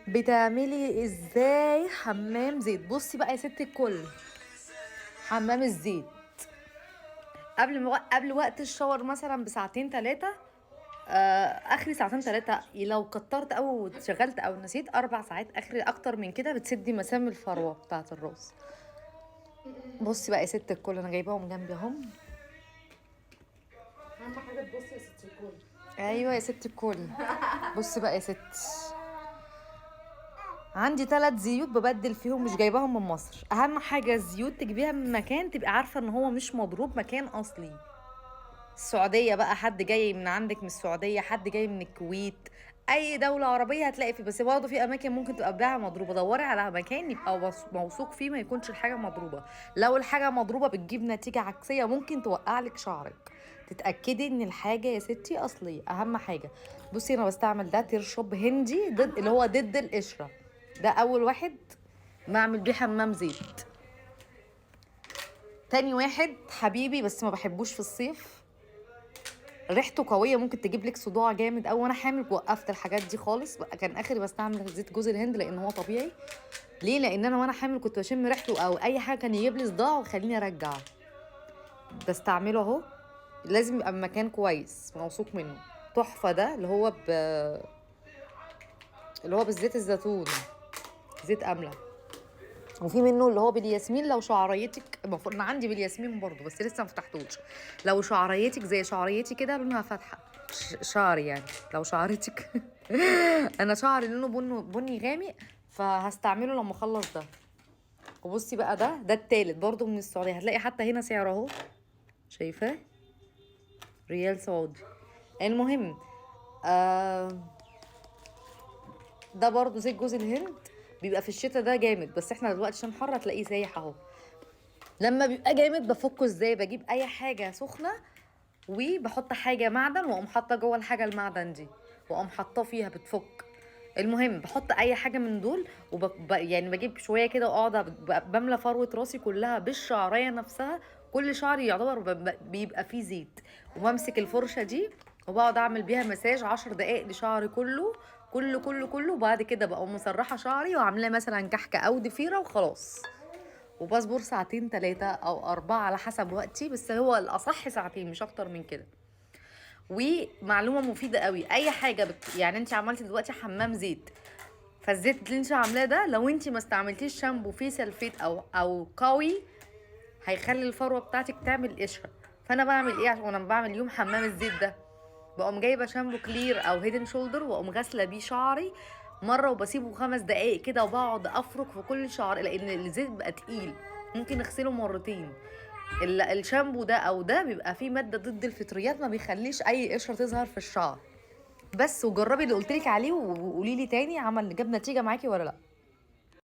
بتعملي ازاي حمام زيت؟ بصي بقى يا ست الكل، حمام الزيت قبل وقت ال shower مثلا بساعتين ثلاثه، اخري ساعتين ثلاثه، لو كترت او اتشغلت او نسيت 4 ساعات اخري، اكتر من كده بتسدي مسام الفروه بتاعه الراس. بصي بقى يا ست الكل، انا جايباهم جنبي اهم. اهم حاجة تبصي يا ست الكل. ايوه يا ست الكل. بصي بقى يا ست، عندي 3 زيوت ببدل فيهم، مش جايباهم من مصر. اهم حاجة الزيوت تجيبيها من مكان تبقى عارفه ان هو مش مضروب، مكان اصلي. السعودية بقى، حد جاي من عندك من السعودية، حد جاي من الكويت، اي دولة عربية هتلاقي فيه. بس برضه في اماكن ممكن تبقى بيعها مضروبة، دوري على مكان يبقى موثوق فيه، ما يكونش الحاجة مضروبة. لو الحاجة مضروبة بتجيب نتيجة عكسية، ممكن توقع لك شعرك. تتاكدي ان الحاجة يا ستي اصلية، اهم حاجة. بصي انا بستعمل ده ترشوب هندي، ضد اللي هو ضد القشرة. ده اول واحد بعمل بيه حمام زيت. تاني واحد حبيبي بس ما بحبوش في الصيف، ريحته قوية ممكن تجيب لك صداع جامد قوي، وانا حامل وقفت الحاجات دي خالص بقى. كان اخري بستعمل زيت جوز الهند لان هو طبيعي. ليه؟ لان انا وانا حامل كنت بشم ريحته او اي حاجة كان يجيب لي صداع ويخليني ارجع. بستعمله اهو، لازم يبقى مكان كويس موثوق منه. تحفة ده اللي هو بالزيت الزيتون، زيت امله. وفي منه اللي هو بالياسمين. لو شعريتك، المفروض انا عندي بالياسمين برضو بس لسه ما فتحتوش. لو شعريتك زي شعريتي كده لونها فاتحة، شعري يعني، لو شعرتك انا شعري لونه بني غامق، فهستعمله لما اخلص ده. وبصي بقى ده التالت برضو من السعودية، هتلاقي حتى هنا سعره اهو، شايفاه ريال سعودي. المهم ده برضو زيت جوز الهند، بيبقى في الشتاء ده جامد، بس احنا دلوقتي عشان حر هتلاقيه سايح اهو. لما بيبقى جامد بفكه ازاي؟ بجيب اي حاجة سخنة وبحط حاجة معدن، واقوم حاطه جوه الحاجة المعدن دي، واقوم حاطاه فيها، بتفك. المهم بحط اي حاجة من دول، يعني بجيب شوية كده واقعد بملى فروه راسي كلها بالشعريه نفسها، كل شعري يعتبر بيبقى فيه زيت. وبمسك الفرشة دي وبقعد اعمل بيها مساج 10 دقايق لشعري كله كله كله كله. وبعد كده بقوم مسرحه شعري وعاملاه مثلا كحكه او ضفيرة وخلاص، وبصبر ساعتين 3 او 4 على حسب وقتي، بس هو الاصح ساعتين مش اكتر من كده. ومعلومه مفيدة قوي، اي حاجة يعني انت عملتي دلوقتي حمام زيت، فالزيت اللي انت عاملاه ده لو انت ما استعملتيش شامبو فيه سلفيت او قوي هيخلي الفروه بتاعتك تعمل قشرة. فانا بعمل ايه عشان وانا بعمل يوم حمام الزيت ده؟ بقوم جايبه شامبو كلير او هيدن شولدر واقوم غاسله بيه شعري مرة، وبسيبه 5 دقايق كده، وبقعد افرك في كل شعر لان الزيت بقى تقيل، ممكن اغسله مرتين. الشامبو ده او ده بيبقى فيه مادة ضد الفطريات، ما بيخليش اي قشرة تظهر في الشعر. بس وجربي اللي قلتلك عليه وقولي لي تاني جاب نتيجة معاكي ولا لا.